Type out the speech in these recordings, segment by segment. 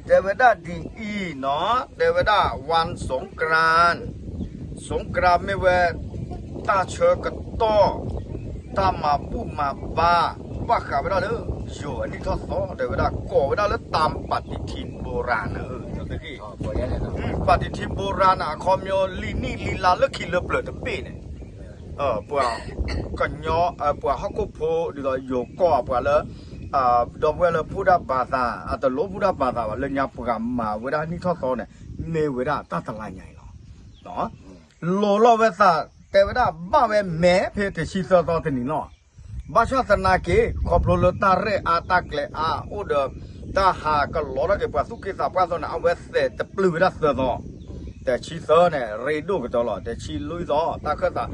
တဲဝဲဒၣ်ဒ်အံၤနီၤ, တဲဝဲဒၣ် วันสงกรานต์, สงกรานต์ မ့ၢ်ဝဲ တၢ်ဆၢကတီၢ် တၢ်မၤဘူၣ်မၤဘါ ဘၣ်ဃးဝဲဒၣ်လၢ ယိၤအနံၣ်ထီၣ်သီ တဲဝဲဒၣ် ကိးဝဲဒၣ်လၢ ตามปฏิทินโบราณ နၤဧၢ, ပฏิทินโบราณ န့ၣ် အခီပညီ လံာ်နံၣ်လံာ်လါလၢခံလၢပျၢၤတဘ့ၣ်န့ၣ် ပှၤကညီ ပှၤဟီၣ်ခိၣ်ဖိ ဒ်သိးယိၤကီၢ် ပှၤလၢ ဒီပုၢ်ဝဲၢ်လၢ ဗုဒ္ဓဘာသာ အတလိၣ်ဗုဒ္ဓဘာသာ ဘၣ် လၢညါပှၤမၤဝဲဒၣ်နံၣ်ထီၣ်သီန့ၣ် မ့ၢ်ဝဲဒၣ်တၢ်တလါညါအံၤလီၤ. လိၤလီၤဝဲသး တဲဝဲဒၣ်ဘၣ်ဝဲမဲာ်ဖဲတဆံသၢသီတနံၤလီၤ. ဘၣ်ဆၣ်သနာ်က့ ခီဖျိလၢတၢ်ရဲၣ်အါတၢ်ကျဲၤအါအိၣ်ဒီး တၢ်ဟးကလီထီၣ်က့ၤပှၤသူၣ်က့သးပှၢ်သီန့ၣ် အဝဲသဲးတပျုၢ်ဝဲဒၣ်သၢသီ, တဆံသၢန့ၣ် ရ့ဒိၣ်ကတၢၢ်လီၤ. တဆံလွံၢ်သီ တၢ်ခၢၣ်သး,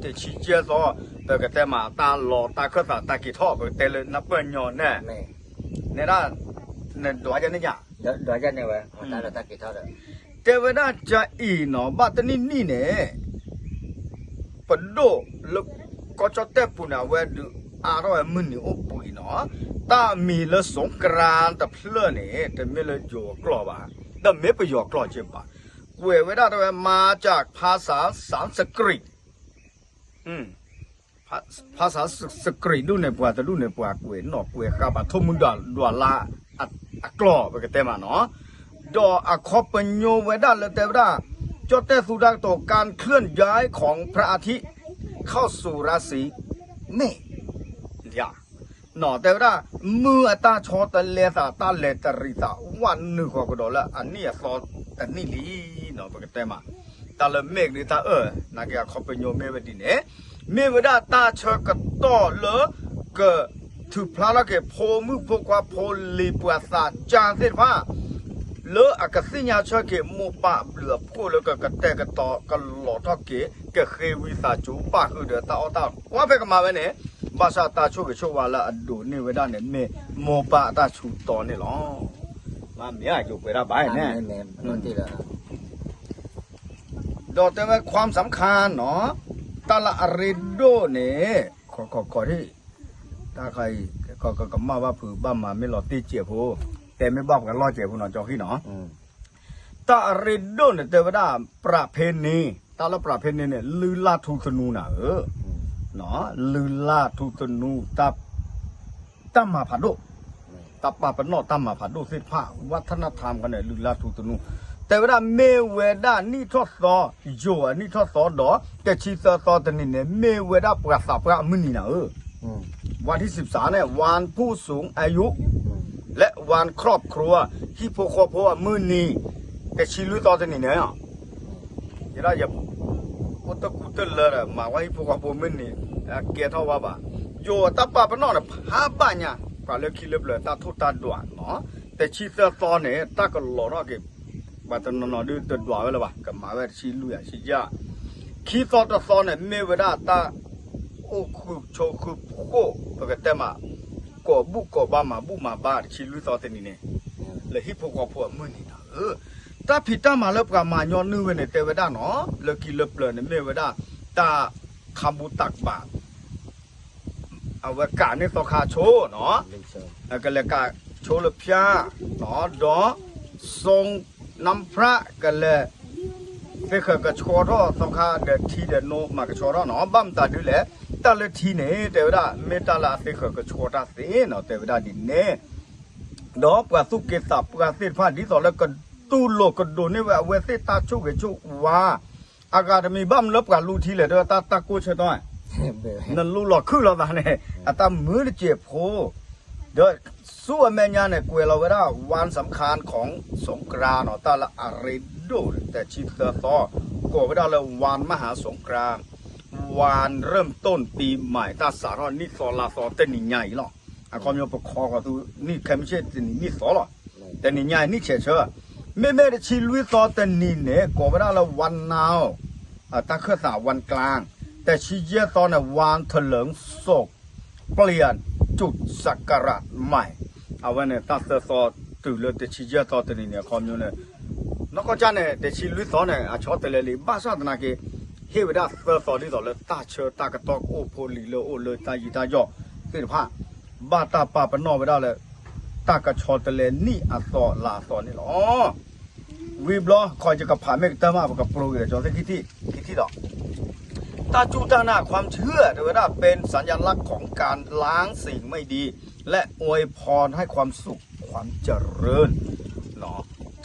တဆံယဲၢ်သီ ပကတဲမး တၢ်လီၤတၢ်ခၢၣ်သးတၢ်က့ၤထီၣ် ပကတဲလၢနပၢၢ်ညီန့ၣ်, နဲဒၣ် နဒွးယဲန့ၣ်ညါ တဲဝဲဒၣ်ကအံၤနီၤ ဘၣ်တနံၣ်နံၣ်န့ၣ် ပဒိၣ်လၢကီၢ်ကၠီၣ်တဲၣ်ပူၤန့ၣ် အဝဲဒုးအါထီၣ်ဝဲမုၢ်နံၤအိၣ်ပှဲၤနီၤ, တၢ်မံၤလၢ สงกรานต์ တဖျၢၣ်န့ၣ် တမ့ၢ်လၢယိၤအကျိာ်ဘၣ်, တမ့ၢ်ပယီၤကျိာ်က့ဘၣ်, ကွဲးဝဲဒၣ်တဝဲ มาจากภาษาสันสกฤต ภาษาสกฤต ဒူၣ်န့ၣ် ပှၤတဒူၣ်န့ၣ် ပှၤကွဲးနီၣ်ကွဲးဃါဘၣ် ထိၣ်မုၢ်ဒွးလါအကျိာ် ပကတဲမးနီၤ, ဒီးအခီပညီဝဲဒၣ်လၢတဲဝဲဒၣ် ကၠီၣ်တဲၣ်သူတၢ်ကတိၤ การเคลื่อนย้ายของพระอาทิตย์เข้าสู่ราศีเมษ တဲဝဲဒၣ် မုၢ်အတၢ်ဆီတလဲသး တၢ်လဲၤတရံးသး ဝဲနုာ်ဃီၤကဒီးလၢအနံၣ်အသီတနံၣ်လံနီၤ ပကတဲမး, တၢ်လၢမဲာ်ကဒုတၢ်အၢၣ် နာ်က့အခီပညီမ့ၢ်ဝဲဒ်န့ၣ်, မ့ၢ်ဝဲဒၣ်တၢ်ဆၢကတီၢ်လၢ ကထုးဖျါထီၣ်က့ၤ ဖိမုၣ်ဖိခွါဖိလံၤပှၤသးစၢ်သ့ၣ်တဖၣ် လၢအကသ့ၣ်ညါဆၢက့ၤ မိၢ်ပၢ်အဘျုးအဖှိၣ်လၢကကတဲာ်ကတီၤကလီၤထီၣ်က့ၤ ကဃ့ဝံသးစူၤ ဘၣ်ဃုာ်ဒီးတၢ်အီၣ်တၢ်ကွၢ်ဖဲကမၤဝဲန့ၣ်, ဘၣ်ဆၣ်တၢ်ဆိၣ်ဂ့ၤဆိၣ်ဝါလၢအဒိးန့ၢ်ဝဲဒၣ်န့ၣ် မ့ၢ်မိၢ်ပၢ်အတၢ်ဆူးတီၤန့ၣ်လီၤ. မ့ၢ်ယိၤပှဲၤဒၣ်ဘၣ်န့ၣ် ဒီးတဲဝဲ ความสำคัญ နီၤ, တၢ်လၢအရ့ဒိၣ်န့ၣ် ခီခီခီ တၢ်ခါအံၤ ကကမၣ်ဘၣ်ဖုးဘၣ်မၤမ့ၢ်လီၤတ့ၢ်စဲးဖိ, တဲမ့ၢ်ဘၣ်ပှၤလီၢ်စဲးဖိနီၤ ကၠီဃံနီၤ, တၢ်အရ့ဒိၣ်န့ၣ် တဲဝဲဒၣ် ပြးဖဲန့ၣ် တၢ်လၢပြးဖဲန့ၣ်န့ၣ် လုၢ်လၢ်ထူသနူနၤဧၢ, လုၢ်လၢ်ထူသနူ တၢ်မၤဖးဒိၣ်, တၢ်ပာ်ပနီၣ်တၢ်မၤဖးဒိၣ်သ့ၣ်တဖၣ် วัฒนธรรม ခီန့ၣ် လုၢ်လၢ်ထူသနူ, တဲဝဲဒၣ်မ့ၢ်ဝဲဒၣ်နံၣ်ထီၣ်သီ ယိၤအနံၣ်ထီၣ်သီဒီး တဆံသၢသီတနံၤန့ၣ် မ့ၢ်ဝဲဒၣ်ပှၤသးပှၢ်အမုၢ်နံၤနၤဧၢ, วันที่สิบสาม န့ၣ် วันผู้สูงอายุ และวันครอบครัว ဟံၣ်ဖိဃီဖိအမုၢ်နံၤ, တဆံလွံၢ်သီတနံၤန့ၣ် ယဲဒၣ်ယ အိၣ်တကူတလၢဒီး မၤဝဲဟံၣ်ဖိဃီဖိမုၢ်နံၤ အကဲထီၣ်ဝဲဘၣ်, ယိၤအတၢ်ပာ်ပနီၣ်န့ၣ် ဖးဘၣ်ညါ ပှၤလၢခံလၢပျၢၤတၢ်ထိၣ်တၢ်ဒွးနီၤ, တဆံသၢသီန့ၣ် တၢ်ကလီၤထီၣ်က့ၤ ပှၤတနီၤနီၤဒုးတဒွးဝဲလၢၤဘၣ် ကမၤဝဲတဆံလွံၢ်ယၤဆံယဲၢ်, ခံသီတသီန့ၣ် မ့ၢ်ဝဲဒၣ်တၢ် အိၣ်ဃုာ်ဆိးဃုာ်ဖှိၣ် ပကတဲမး ကိးဘူၣ်ကိးဘါမၤဘူၣ်မၤဘါ တဆံလွံၢ်သီတနံၤန့ၣ် လၢဟံၣ်ဖိဃီဖိအမုၢ်နံၤနၤဧၢ, တၢ်ဖံးတၢ်မၤလၢပှၤမၤညီနုၢ်ဝဲန့ၣ် တဲဝဲဒၣ်နီၤ လၢခံလၢပျၢၤန့ၣ် မ့ၢ်ဝဲဒၣ် တၢ်ခါဘူတၢ်ကဘၣ် အဝဲကးန့ၢ်သီခါဆိနီၤ, ကလဲၤကးဆိလၢဖၠါ, ဒီး စိနၣ်ဖရၣ် ကလဲၤ သ့ဃၢၤကဆှီထီၣ်သီခါဒီးထံဒီးနိမၤကဆှီထီၣ်နီၤ, ဘၣ်မတၤဒုလဲၣ်, တၢ်လၢထံန့ၣ် တဲဝဲဒၣ် မ့ၢ်တၢ်လၢအသ့ဃၢၤကဆှီတၢ်သ့နီၤ တဲဝဲဒၣ်ဒ်န့ၣ်, ဒီးပှၤသူၣ်က့သးပှၢ်သ့ၣ်တဖၣ် ဒ်သိးလၢကတူၢ်လိာ်ကဒိးန့ၢ်ဝဲအဝဲသ့ၣ်တၢ်ဆိၣ်ဂ့ၤဆိၣ်ဝါ အဂၤတမံၤဘၣ်မနုၤလၢပှၤလူထံလဲၣ် တဲဝဲတၢ်တၢ်ကိၢ်ဆၢတီၢ်, နလူလီၤခုၣ်လီၤသးန့ၣ် အတၢ်မုာ်တစဲးဖိ, ဒီးဆူအမဲာ်ညါန့ၣ် ကွဲးလီၤဝဲဒၣ် วันสำคัญของสงกรานต์ နီၤ တၢ်လၢအရ့ဒိၣ်တဆံသၢသီ, ကိးဝဲဒၣ်လၢ วันมหาสงกรานต์ วันเริ่มต้นปีใหม่ တၢ်စးထီၣ်နံၣ်သီလါသီတနံၤညါအံၤလီၤ. အခီပညီပခီဃီၤသူ နံၣ်ခဲမုၢ်ဆ့ၣ်တနံၤနံၣ်သီလီၤ. တနံၤညါအံၤနံၣ်ဆဲးဆၢ, မ့မ့ၢ်တဆံလွံၢ်သီတနံၤန့ၣ် ကိးဝဲဒၣ်လၢ วันเนา တၢ်ခၢၣ်သး วันกลาง, တဆံယဲၢ်သီန့ၣ် วันเถลิงศก เปลี่ยนจุดศักราชใหม่ အဝဲန့ၣ် တၢ်သၢသီတုၤလၢတဆံယဲၢ်သီတနံၤန့ၣ် အခီပညီန့ၣ် နီၢ်ကီၢ်ကၢ်န့ၣ် တဆံလွံၢ်သီန့ၣ် အဆီတလဲလံ ဘၣ်ဆၣ်သနာ်က့ ဟ့ၣ်ဝဲဒၣ်သၢသီဒ်သိးလၢတၢ်ဆၢတၢ်ကတီၢ်ကအိၣ်ဖိလံၤလၢအိၣ်လၢတၢ်ယံၤတၢ်ယီၣ်သ့ၣ်တဖၣ် ဘၣ်တၢ်ပာ်ပနီၣ်ဝဲဒၣ်လၢ တၢ်ကဆီတလဲနံၣ်အသီလါအသီန့ၣ်လီၤ. ဝံၤဘျီ ခီယကဖးမ့ၢ်ကတၢၢ်မး ပကပြိဂ့ၤဒီး ကၠီသ့ၣ်ခံထံၣ် ခံထံၣ်ဒီး တၢ်စူၢ်တၢ်နာ်ความเชื่อ တဲဝဲဒၣ် เป็นสัญลักษณ์ของการล้างสิ่งไม่ดี และอวยพรให้ความสุขความเจริญ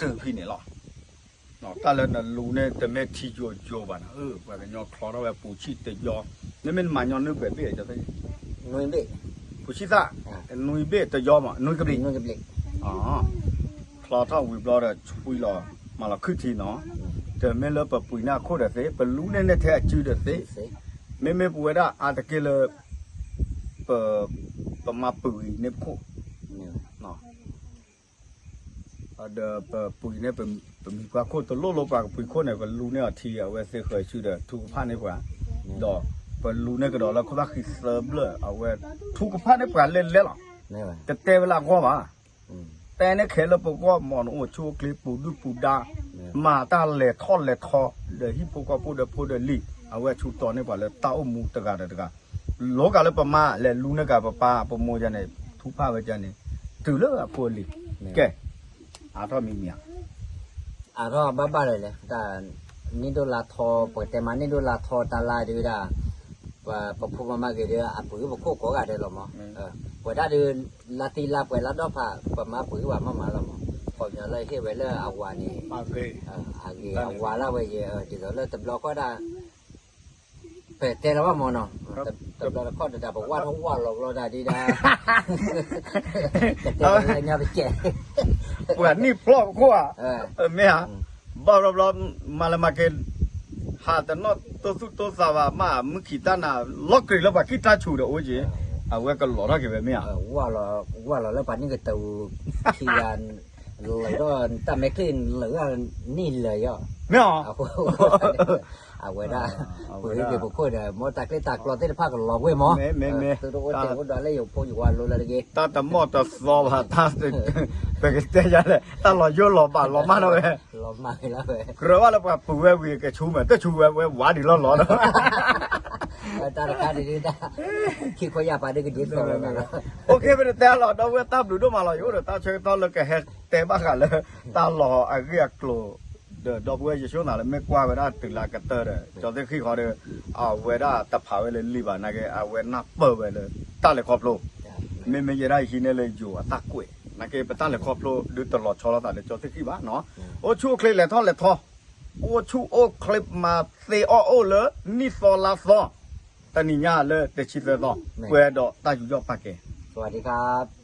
တုၤဖဲန့ၣ်လီၤ. တၢ်လၢနလူန့ၣ် တမ့ၢ်ထံယိယိဘၣ်နီၤ, ပှၤကညီချီထီၣ်ဝဲပူၤဆံၣ်တယီ, နမ့ၢ်နမၤညီနုၢ်ပှဲၤဘ့ၣ်, ပူၤဆံၣ်သၣ်, နွံဘ့ၣ်တယီမး, နွံကဘျံး, ချီထီၣ်ဝံၤဘျီဒီး ဆွံလီၤ မၤလီၤခုၣ်ထံနီၤ, တမ့ၢ်လၢပပှ့ၤန့ၢ်အခိၣ်ဒီးသ့, ပလူန့ၢ်န့ၢ်ထဲအစုဒီးသ့, မ့မ့ၢ်ပဝဲဒၣ်အါတက့ၢ်လၢ ပ ပမၤပှ့ၤန့ၢ်ပခိၣ် ဒီးပပှ့ၤန့ၢ် ပမံၤပှၢ်ခိၣ်တလိၣ်လိၣ်ပှၤကပှ့ၤခိၣ်န့ၣ် ပလူန့ၢ်အီၤထံ အဝဲသ့ဃၢၤစုဒီး ထုကဖၣ်န့ၢ်ပှၤ, ဒီးပလူန့ၢ်ကဒီးလၢခိၣ်သၣ်ဃံသၢဘျၢၣ် အဝဲထုကဖၣ်န့ၢ်ပှၤလဲၤလဲၤလီၤ, တတဲဝဲလၢအဂီၢ်ဘၣ်, တဲန့ၢ်ခဲလၢာ်ပဂီၢ် မ်နအိၣ်ဆူၣ်အိၣ်ချ့ပူၤဒုၣ်ပူၤဒါ, မၤတၢ်လဲၤထီၣ်လဲၤထီ ဒီးဟံၣ်ဖိဃီဖိဒီးဖိဒီးလံၤ အဝဲဆူၣ်တီန့ၢ်ပှၤလၢတၢ်အိၣ်မူတဂၤဒီးတဂၤ, လီၤဂာ်လၢပမါလဲၤလူန့ၢ်က့ၤပပၢ်ပမိၢ်ယါန့ၣ် ထုကဖၣ်ဝဲဒၣ်န့ၣ်, တုၤလၢအဖိအလံၤ, ကဲ, အါထီၣ်မံၤမံၤဧါ အါထီၣ်ဘၣ်ဘၣ်လၢၤလဲၣ်, တၢ်န့ၢ်ဒိၣ်လါထီ ပကတဲမးန့ၢ်ဒိၣ်လါထီတၢ်လါဒုးဒၣ်, ပဖိပမါဂ့ၤဒီး အပှ့ၤပခိၣ်ကိးဂၤဒဲးလီၤမး, ပှဲၤဒၣ်ဒုး လါသံလါပှဲၤလါဒီဖး ပမါပှ့ၤဘၣ်မးမးလီၤမး, ခီပညီလၢဟ့ၣ်ဝဲလၢအဝၤန့ၣ်, အဂ့ၤအဝါလၢဝဲယဲ, ဒ်သိးလၢတဘျီဃီဒၣ် ပတဲလီၤဘၣ်မးနီၤ, တဘျီတခီၣ်တဒၣ် ပဝၢ်ထီၣ်ဝၢ်လီၤဘျီဒၣ်ဒ်ဒၣ်, ကတဲလၢညါပကဲ, ပှၤနံၣ်ဖျီၣ်ပခိၣ်ဧါ, မ့ၢ်ဧါ, ဘၣ်ဘျီဘျီ, မၤလၢမၤက့ၤ, ဟးတနီၣ်တိသူၣ်တိသးဘၣ်မး မုၢ်ခံးတၢ်နၤ, လီၤကြ့ၤလၢပှၤခံတၢ်ဆူၣ်ဒီးအိၣ်က့ၤ, အဝဲကလီၤထီၣ်က့ၤဝဲမ့ၢ်ဧါ, ဝၢ်လီၤလၢပှၤနံၣ်ကတၢၢ်ခံဂၤ, လၢာ်ဒီးတၢ်မဲာ်ချံလၢာ်ဂၤနံၣ်လၢာ်ယီၤ, မ့ၢ်ဧါ, အဝဲဒၣ်, ပှ့ၤက့ၤပခိၣ်ဒီး မ်တၢ်ကျဲတၢ်ကျီသ့ၣ်တဖၣ်ကလီၤဝဲမး, မ့ၢ်မ့ၢ်, သုတအိၣ်တ့ၢ်အိၣ်ဒီးလၢယဖိယဝၤလိၤလၢတဂ့ၤ, တၢ်တမီၢ်တသီဘၣ်, ပကတဲယၤလဲၣ် တၢ်လီၤယိၣ်လီၤဘၣ်လီၤမၢ်လီၤဝဲ, လီၤမၢ်လီၤဝဲ, ကြၢးဘၣ်လၢပှၤပှ့ၤဝဲဝံၤကဆူမဲာ် တဆူဝဲဝဲဝါဒံးလီၤလီၤဒီး တၢ်တခါဒ်ဒၣ်, ခံခွဲးယာ်ပာ်ဒ်ကဒ်သိးဝဲဘၣ်လီၤ, အိၣ်ခ့ ပတတဲလီၤ ဒီပုၢ်ဝဲၢ်တၢ်ဘျုးဒိၣ်မးလီၤ, ယအိၣ်ဒီးတၢ်ဆၢကတီၢ်လၢကဟဲတဲဘၣ်ဃးလၢ တၢ်လီၤအဂ့ၢ်အကျိၤ ဒီးဒီပုၢ်ဝဲၢ်ယဆိကမိၣ်လၢမ့ၢ်ကွၢ်ဝဲဒၣ်တုၤလၢကတၢၢ်ဒီး ကၠီသ့ၣ်ခံဃီဒီး အဝဲဒၣ်တဖးဝဲလၢလံာ်ဘၣ် နာ်က့ အဝဲနၢ်ပၢၢ်ဝဲလၢတၢ်လဲၤခီဖျိ, မ့မ့ၢ်ယဲဒၣ်ယဟံးန့ၢ်လၢယိၤအတၢ်ကွဲး နာ်က့ ပတၢ်လဲၤခီဖျိဒုးတလီၤဆီလိာ်သးလၢကၠီသ့ၣ်ခံဘၣ်နီၤ, အိၣ်ဆူၣ်အိၣ်ချ့လဲၤထီၣ်လဲၤထီ, အိၣ်ဆူၣ်အိၣ်ချ့မၤသ့အီၣ်အိၣ်လၢနံၣ်သီလါသီ, တနံၤညါလၢတဆံသၢသီ, ပှဲၤဒီးတၢ်ယူးယီၣ်ပာ်ကဲ, สวัสดีครับ